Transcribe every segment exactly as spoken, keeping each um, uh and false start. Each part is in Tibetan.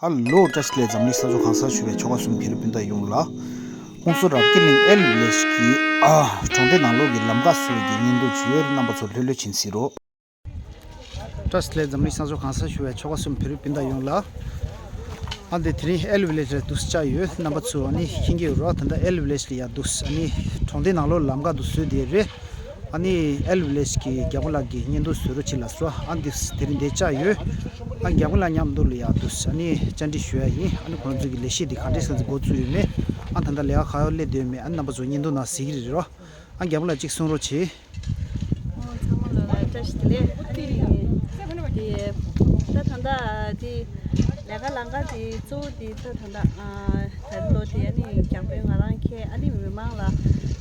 ཧ་ལོ། བཀྲ་ཤིས་བདེ་ལེགས། འཛམ་གླིང་ས་ཕྱོགས་གང་སར་བཞུགས་པའི་ཆོལ་ཁ་གསུམ་བོད་རིགས་སྤུན་ཟླ་ཡོངས་ལ། ཧུན་སུར་རབ་སྐྱེ་གླིང་ཨེལ་ཝི་ལེཇ་གི་ཨ་གྲོང་སྡེ་ནང་ལོགས་ཀྱི་ལམ་ཁ་བཟོ་ཡས་ཀྱི་བརྙན་ཐུང་ཅིག་ཡོད། རྣམ་པ་ཚོ་ལྷོད་ལྷོད་ཕྱིན་གཟིགས་རོགས། བཀྲ་ཤིས་བདེ་ལེགས། འཛམ་གླིང་ས་ཕྱོགས་གང་སར་བཞུགས་པའི་ཆོལ་ཁ་གསུམ་བོད་རིགས་སྤུན་ཟླ་ཡོངས་ལ། ཨ་འདི་དེ་རིང་ཨེལ་ཝི་ལེཇ་ལ་འདུག་སེ་བཅར་ཡོད། རྣམ་པ་ཚོ་ཨ་ནི་མཁྱེན་གྱི་ཡོད་རེད་བ། ད་ལྟ་ཨེལ་ཝི་ལེཇ་ལ་ཡར་འདུག་སེ་ཨ་ནི་གྲོང་སྡེ་ནང་ལོགས་ལམ་ཁ་འདུག་སེ་བཟོས་བསྡད་རེད། ཨ་ནི་ཨེལ་ཝི་ལེཇ་གི་རྒྱལ་པོ་ལགས་ཀྱིས་བརྙན་ཐུང་བཟོ་རོགས་བྱེད་ལབ་སོང་། ཨ་འདི་དེ་རིང་འདིར་བཅར་ཡོད། ཨ་རྒྱལ་པོ་ལགས་མཉམ་དུ་ལ་ཡར་འདུག་སེ་ཨ་ནི་བཅར་འདྲི་ཞུ་ཡ་ཡིན། ཨ་ནི་ཁོང་ཚོ་གི་ལས་གཞི་འདི་ག་འདྲས་སེ་འགོ་བཙུགས་ཡོད་མེད། ཨ་ད་ལྟ་ལས་ཀ་ག་པར་སླེབས་བསྡད་ཡོད་མེད། ཨ་ནི་རྣམ་པ་ཚོ་བརྙན་ཐུང་ནང་གཟིགས་ཀྱི་རེད་རོ། ཨ་རྒྱལ་པོ་ལགས་གཅིག་གསུང་རོགས་བྱེད། ཨོ་ཚང་མ་ལོ་ལ་བཀྲ་ཤིས་བདེ་ལེགས། ཨ་ནི་དེ་ད་ད་ལྟ་དེ་ལས་ཀ་ལམ་ཁ་དེ་གཙོ་བོ་དེ་ད་ད་ལྟ་ཨ་ད་རེས་ལོ་དེ་ཨ་ནི་རྒྱ་དཔོན་ང་རང་ཁྱེད་ཨ་ནི་མི་མང་ལ་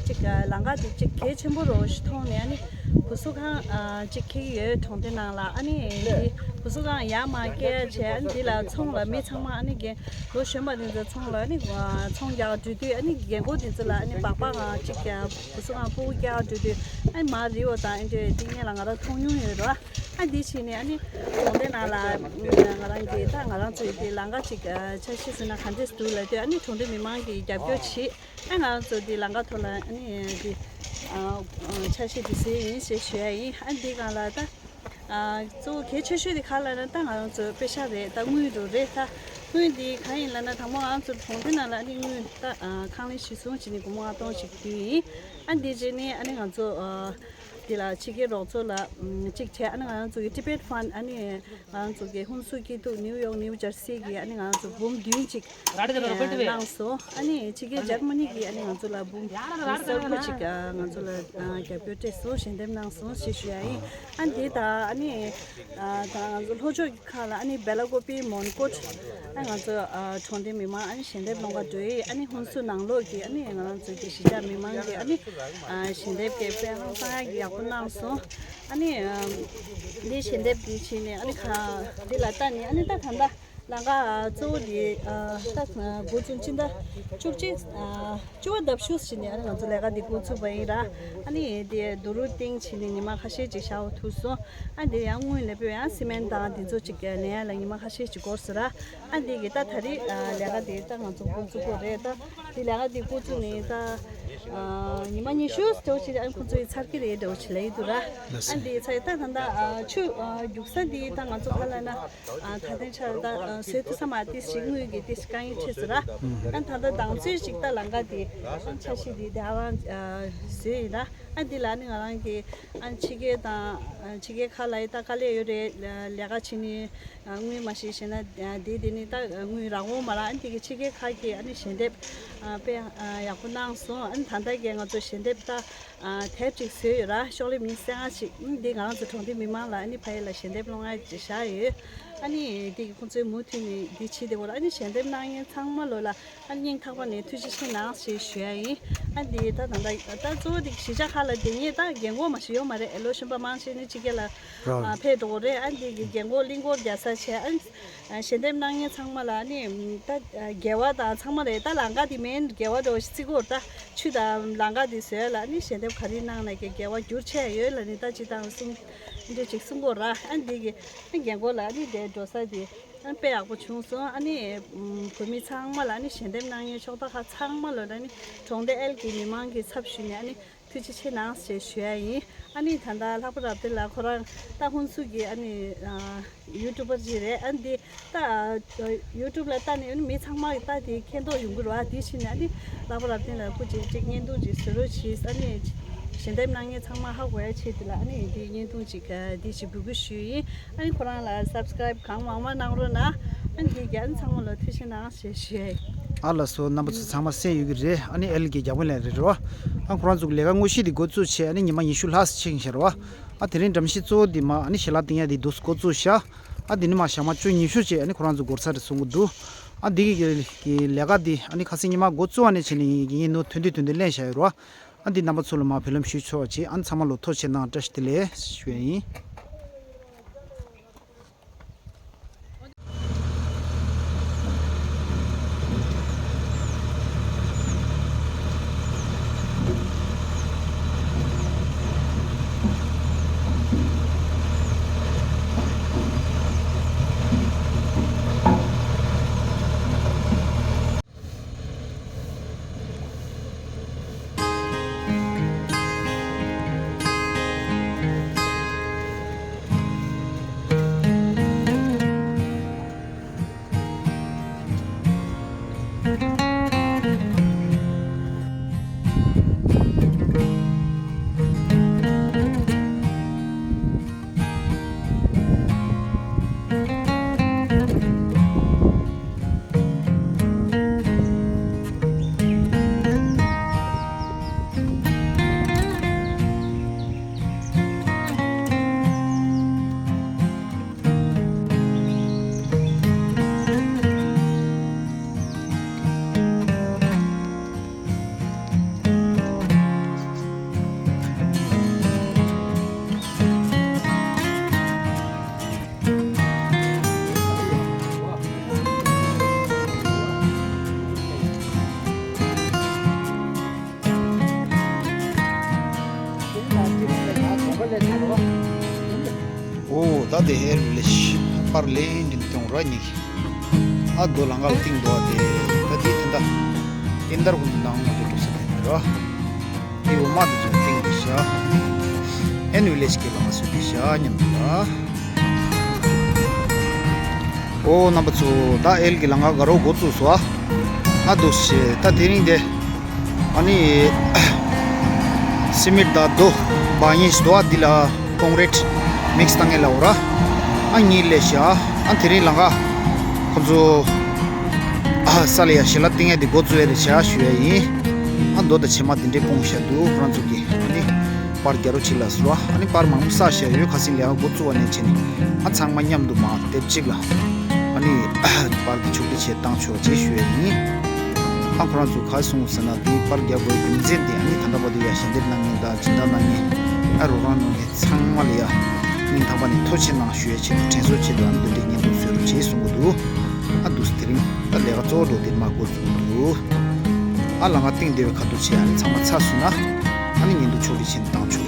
ཅིག་ལམ་ཁ་དེ་ཅིག་གལ་ཆེན་པོ་རོ་ཞིག་མཐོང་ནས། ཨ་ནི་བུ་གསོ་ཁང་ཨ་ཅིག་ཁེགས་ཡོད་གྲོང་སྡེ་ནང་ལ། ཨ་ནི་དེ་བུ་གསོ་ཁང་ཡར་མར་བསྐྱལ་བྱས། ཨ་ནི་དེ་ལ་ཚོང་ལ་མི་ཚང་མ་ཨ་ནི་རྒན་ལོ་གཞོན་པ་དེ་ཚོ་ཚོང་ལ་ཨ་ནི་ཚོང་རྒྱག་འགྲོ་དུས། ཨ་ནི་རྒན་གོག་དེ་ཚོ་ལ་ཨ་ནི་སྦག་སྦག་ཅིག་བུ་གསོ་ཁང་ཕྲུ་གུ་སྐྱེལ་འགྲོ་དུས་ཨ་ནི་མར་རིལ་བ་དང་ཨ་འདྲ་དེ་སྔོན་ལ་ང་རང་མཐོང་མྱོང་ཡོད་རེད། ཨ་འདི་བྱས་ནས་ཨ་ནི་གྲོང་སྡེ་ནང་ལ་ང་རང་གིས་ད་ང་རང་ཚོའི་དེ་ལམ་ཁ་ཅིག་འཆར་གཞི་བཟོས་ན་ག་འདྲས་འདུག་ལབ་དུས། ཨ་ནི་གྲོང་སྡེ་མི་མང་གིས་རྒྱབ་སྐྱོར་བྱེད། ཨ་ང་རང་ཚོ་འདི་ལམ་ཁ་ཐོག་ལ་ཨ་ནི་འདི་འཆར་གཞི་འདི་བཟོས་ཡིན་ཞེས་ཞུ་ཡ་ཡིན། ཨ་འདི་སྒང་ལ་ད། ཨ་གཙོ་བོ་གལ་ཆེ་ཤོས་དེ་ག་ལབ་ན་ད་ང་རང་ཚོ་པེ་ཤ་རེད། ད་དངུལ་རུ་རེད། ད་དངུལ་འདི་གང་ཡིན་ལབ་ན། དང་པོ་ང་རང་ཚོ་གྲོང་སྡེ་ནང་ལ་ཨ་ནི་དངུལ་ད་ཨ་ཁང་ལེན་གཞི་བཟུང་བྱས་ནས་སྒོར་མོ་ལྔ་སྟོང་ཞིག་བསྡུས་ཡིན། ཨ་འདི་རྗེས་ནས་ཨ་ནི་ང་ཚོ་ཨ་འདི་ལ་ཕྱི་རྒྱལ་རོགས་ཚོགས་ལ་ཨམ་གཅིག་བྱས། ཨ་ནི་ང་རང་ཚོ་གི་Tibet Fund། ཨ་ནི་ང་རང་ཚོ་གི་ཧུན་སུར་སྐྱིད་སྡུག་ནིའུ་ཡོག་ནིའུ་ཇར་སི་གི་ཨ་ནི་ང་རང་ཚོ་འབུམ་བདུན་ཅིག་ཨ་ནི་གནང་སོང་། ཨ་ནི་ཕྱི་རྒྱལ་འཇར་མ་ནི་གི་ཨ་ནི་ང་ཚོ་ལ་འབུམ་བདུན་ཅིག་ཨ་ང་ཚོ་ལ་ཨ་རྒྱབ་སྐྱོར་སྤྲད་སོང་། ཞལ་འདེབས་གནང་སོང་ཞེས་ཞུ་ཡ་ཡིན། ཨ་འདི་དང་ཨ་ནི་ཨ་ད་ང་ཚོ་ལྷོ་ཕྱོགས་ཁག་ལ་ཨ་ནི་སྦེ་ལ་ཀོ་པི་མོན་གྷོ་ཨ་ང་ཚོ་ཨ་གྲོང་སྡེ་མི་མང་ཨ་ནི་ཞལ་འདེབས་སློང་ག་འགྲོ་ཡི། ཨ་ནི་ཧུན་སུར་ནང་ལོགས་ཀྱི་ཨ་ནི་ང་རང་ཚོ་གི་གཞིས་ཆགས་མི་མང་གི་ཨ་ནི་ཨ་ཞལ་འདེབས་ཀྱི་དཔེ་ཧང་སང་ཡག་པོ་གནང་སོང་། ཨ་ནི་ཨ་འདི་ཞལ་འདེབས་འདི་བྱས་ནས་ཨ་ནི་ཁ་འདི་ལ་ལྟ་ནས། ཨ་ནི་ད་ད་ལྟ་ལམ་ཁ་གཙོ་བོ་འདི་ཨ་ད་འགོ་བཙུགས་ཕྱི་ཟླ་བཅུ་གཅིག་ཨ་བཅུ་པ་ཟླ་བཞི་ཟིན་ནས་ཨ་ནི་ང་ཚོ་ལས་ཀ་འདི་འགོ་ཚུགས་པ་ཡིན་ར། ཨ་ནི་དེ་རྡོ་རུག་བཏིང་བྱས་ནས་ཉི་མ་ཁ་ཤས་ཅིག་བཞག་པ་ཐུག་སོང་། ཨ་འདི་ཡང་དངུལ་ལེན་པོ་ཡང་སི་མེན་དང་དེ་ཚོ་ཅིག་ལེན་ཡ་ལ་ཉི་མ་ཁ་ཤས་ཅིག་འགོར་སོང་ར། ཨ་འདི་གི་ད་ད་རེས་ཨ་ལས་ཀ་འདི་ད་ང་ཚོ་འགོ་བཙུགས་པ་རེད། ད་འདི་ལས་ཀ་འདི་འགོ་བཙུགས་ནས་ད་ཨ་ཉི་མ་ཉི་ཤུ་ཙམ་ཅིག་ཨ་ཁོང་ཚོ་ཡི་ཚར་གི་རེད་འདྲ་བོ་ཅིག་ལབ་ཡི་འདུག་ར། ཨ་འདི་ཚ་ཡི་ད་ད་ད་ཨ་ཆུ་ཨ་རྒྱུག་ས་འདི་ད་ང་ཚོ་ག་ལབ་ན། ཨ་ད་ཐེངས་ཆར་ད་ཨ་བཟོས་ཐུབ་ས་མ། ཏིས་ཞིག་དངུལ་གྱི་ཏིས་དཀའ་ངལ་འཕྲད་སོང་ར། ཨ་ད་ད་དང་ཚོད་ཅིག་ད་ལམ་ཁ་དེ་འཆར་གཞི་དེ་དེ་ཨ་རང་ཨ་བཟོས་ཡིན་ར། ཨ་འདི་ལ་ནི་ང་རང་གི་ཨ་ཕྱི་རྒྱལ་དང་ཨ་ཕྱི་རྒྱལ་ཁག་ལ་ཡི་ད་དཀའ་ལས་ཡོད་རེད། ལས་ཀ་བྱེད་ནི་ཨ་དངུལ་མ་ཤེས་ཤེ་ན་དེ་དེ་ནི་ད་དངུལ་རག་འོང་མ་ར། ཨ་འདི་གི་ཕྱི་རྒྱལ་ཁག་གི་ཨ་ནི་ཞལ་འདེབས་ཨ་དཔེ་ཨ་ཡག་པོ་གནང་སོང་། ཨ་ནི་ད་ལྟ་གི་ང་ཚོ་ཞལ་འདེབས་ད། ཨ་དེབ་ཅིག་བཟོས་ཡོད་ར། ཤོག་ལེབ་ཉི་ཤུ་རྩ་ལྔ་ཞིག་ཨ་འདི་ང་རང་ཚོ་གྲོང་སྡེ་མི་མང་ལ་ཨ་ནི་ཕ་ཡུལ་ལ་ཞལ་འདེབས་སློང་ཡ་ཅིག་བཞག་ཡོད། ཨ་ནི་འདི་གི་ཁོང་ཚོས་མུ་མཐུད་ནས་འདི་བྱེད་བསྡད་ཡོད་ར། ཨ་ནི་ཞལ་འདེབས་གནང་མཁན་ཚང་མ་ལོ་ལ་ཨ་ནི་སྙིང་ཐག་པ་ནས་ཐུགས་རྗེ་ཆེ་གནང་ཞེས་ཞུ་ཡ་ཡིན། ཨ་འདི་ད་ད་ད་ད་གཙོ་བོ་འདི་གཞིས་ཆགས་ཁག་ལ་བསྡད་མཁན་ད་རྒན་གོག་མ་ཞིག་ཡོད་མ་རེད། ལོ་གཞོན་པ་མང་ཆེ་ནི་ཕྱི་རྒྱལ་ལ་ར། ཨ་ཕེབས་འགྲོ་གི་རེད། ཨ་འདི་གི་རྒན་གོག་གླིང་སྐོར་རྒྱག་ས་བྱས། ཨ་ནི་ཞལ་འདེབས་གནང་མཁན་ཚང་མ་ལ་ནི་ད་དགེ་བ་དང་ཚང་མ་རེད། ད་ལམ་ཁ་དེ་མིན་དགེ་བ་འདྲ་བོ་ཞིག་བརྩི་གི་ཡོད་རེད། ད་ཆུ་དང་ལམ་ཁ་དེ་བཟོས་ལ་ནི་ཞལ་འདེབས་ག་རེ་གནང་ན་དགེ་དགེ་བ་འགྱུར་ཆེ་ཡོད་ལ་ནི་ད་ཅི་དང་གསུང་འདི་ཅིག་གསུང་གི་ཡོད་རེད། ཨ་འདི་གི་ཨ་རྒན་གོག་ལ་ནི་དེ་འགྲོ་ས་དེ་ཨ་དཔེ་ཡག་པོ་བྱུང་སོང་། ཨ་ནི་བོད་མི་ཚང་མ་ལ་ནི་ཞལ་འདེབས་གནང་མཁན་ཕྱོགས་མཐའ་ཁག་ཚང་མ་ལ་ནི་གྲོང་སྡེ་ཨེལ་གྱི་མི་མང་གི་ཚབ་ཞུས་ནས་ཨ་ནི། ཐུགས་རྗེ་ཆེ་གནང་ཞེས་ཞུ་ཡ་ཡིན། ཨ་ནི་ད་ལྟ་ལྷག་པ་རབ་བརྟན་ལགས་ཁོ་རང་ད་ཧུན་སུར་གྱི་ཨ་ནི་ཨ་ཡུ་ཊུབ་པར་ཅིག་རེད། ཨ་འདི་ད་ཡུ་ཊུབ་ལ་ལྟ་ནས་ཨ་ནི་མི་ཚང་མ་གིས་ལྟ་དེ་མཁྱེན་རྟོགས་ཡོང་གི་རེད་བ། དེ་བྱས་ནས་ཨ་ནི་ལྷག་པ་རབ་བརྟན་ལགས་སྐུ་མཁྱེན་ཅིག་བརྙན་ཐུང་ཅིག་བཟོ་རོགས་གྱིས། ཨ་ནི་ཞལ་འདེབས་གནང་མཁན་ཚང་མ་ཧ་གོ་ཡ་ཆེད་དུ་ལ་ཨ་ནི་འདི་བརྙན་ཐུང་ཅིག་འདི་ཞིག་འབུལ་དགོས་ཞུས་ཡིན། ཨ་ནི་ཁོ་རང་ལ་སབ་སི་ཀ་རེབ་གང་མང་མང་གནང་རོགས་གནང་། ཨ་ནི་འདི་ག་ཨ་ནི་ཚང་མ་ལ་ཐུགས་རྗེ་གནང་ཞེས་ཞུ་ཡ་ཡིན། ཨ་ལགས་སོ། རྣམ་པ་ཚོ་ཚང་མ་གསན་ཡོད་ཀྱི་རེད། ཨ་ནི་ཨེལ་གྱི་རྒྱལ་པོ་ལགས་རེད་རོ། ཨ་ཁོ་རང་ཚོ་གི་ལས་ཀ་དངོས་གཞི་འདི་འགོ་བཙུགས་བྱས་ཨ་ནི་ཉི་མ་ཉི་ཤུ་ལྷག་ཙམ་ཕྱིན་ཤག་རོ། ཨ་དེ་རིང་འགྲམ་གཞི་གཙོ་བོ་འདི་མ་ཨ་ནི་ཞལ་ལག་བཏིང་ཡ་འདི་འདུག་སེ་འགོ་བཙུགས་ཤག་ཨ་དེ་ནི་མ་ཞག་མ་བཅུ་ཉི་ཤུ་བྱས་ཨ་ནི་ཁོ་རང་ཚོ་འགོར་ཚར་རེད་གསུང་གི་འདུག་ཨ་འདི་གི་གི་ལས་ཀ་འདི་ཨ་ནི་ཁ་སང་ཉི་མ་འགོ་བཙུགས་པ་ནས་བྱས་ནས་ཡིན་ཡིན་ནོ་ཐོན་དུས་ཐོན་དུས་ལེན་བཞག་ཡོད་རོ། ཨ་འདི་རྣམ་པ་ཚོ་ལ་མ་འབུལ་ལམ་ཞུས་ཆོག་བྱས། ཨ་ནི་ཚང་མ་ལོ་ཐུགས་རྗེ་ཆེ་གནང་། བཀྲ་ཤིས་བདེ་ལེགས་ཞུ་ཡ་ཡིན། ཨ་དེ་ཧེར་ལེ་ཤ་པར་ལེན་འདྲེན་སྟོང་ར་ཉིག་ཨ་རྡོ་ལང་ཀ་ལ་ཏིང་རྡོ་ཨ་དེ་ད་དེ་ད་ད་ཨིན་དར་ཀུན་ནང་ང་དེ་གྲུབ་ས་དེ་ར། དེ་འོ་མ་དེ་ཚོ་ཏིང་དེ་ཤ། ཨེན་ཝི་ལེ་ཤ་གི་ལང་ཀ་སུ་དེ་ཤ་ཉམས་ད། ཨོ་རྣམ་པ་ཚོ་ད་ཨེལ་གི་ལང་ཀ་ག་རོ་འགོ་བཙུགས་སོ་ཨ། ཨ་དོ་ཤེ་ད་དེ་རིང་དེ། ཨ་ནི། སི་མིར་ད་རྡོ། བ་ཡིན་ཞི་དོ་ཨ་འདི་ལ་ཀོང་རེད། མིག་སི་བཏང་ངེ་ལ་འོ་ར། ཨ་གཉིས་ལས་ཤ། ཨ་དེ་རིང་ལང་ཀ་ཁོ་ཚོ། ཨ་ས་ལ་ཡ་ཞི་ལ་ཏིང་ཡ་འདི་འགོ་བཙུགས་ཡ་རེད་ཤ་ཞུ་ཡ་ཡིན། ཨ་རྡོ་དང་བྱེ་མ་འདི་འདྲའི་སྤུངས་ཤ་འདུག་ཁོ་རང་ཚོ་གི་ཨ་ནི། པར་རྒྱ་རོ་གཅིག་ལ་ཟུར་བ་ཨ་ནི་པར་མང་པོ་བསགས་ཤ་ཡོད་ཁ་སིང་ལས་ཨ་འགོ་བཙུགས་བ་ནས་བྱས་ནས་ཨ་ཚང་མ་མཉམ་དུ་མ་དེབ་གཅིག་ལ། ཨ་ནི། པར་གྱི་ཕྱོགས་སྒྲིག་བྱེད་བཏང་ཆོག་ཅེས་ཞུ་ཡ་ཡིན། ཨ་ཁོ་རང་ཚོ་ག་གསུངས་ཟེར་ན་དེའི་པར་རྒྱག་དགོས་རྒྱུ་མཚན་དེ་ཨ་ནི་ད་ལྟ་བར་དུ་ཡ་ཞལ་འདེབས་གནང་མཁན་དང་སྦྱིན་བདག་གནང་མཁན་ཨ་རོགས་རང་གནང་མཁན་ཚང་མ་ལ་ཡ་སྙིང་ཐག་པ་ནས་ཐུགས་རྗེ་ཆེ་གནང་ཞུ་ཡ་ཆེད་དུ་དྲན་གསོ་ཆེད་དུ་ཨ་ནི་འདི་འདྲའི་བརྙན་ཐུང་བཟོས་རོགས་བྱེད་གསུང་གི་འདུག་ཨ་འདུག་སེ་དེ་རིང་ད་ལས་ཀ་གཙོ་བོ་འགྲོ་དེ་མ་འགོ་བཙུགས་འདུག་ཨ་ལ་ང་སྟེང་སྡེ་བའི་ཁ་ཐུག་བྱས་ཨ་ནི་ཚང་མ་ཚར་སོང་ན་ཨ་ནི་བརྙན་ཐུང་ཕྱོགས་སྒྲིག་བྱེད་བཏང་ཆོག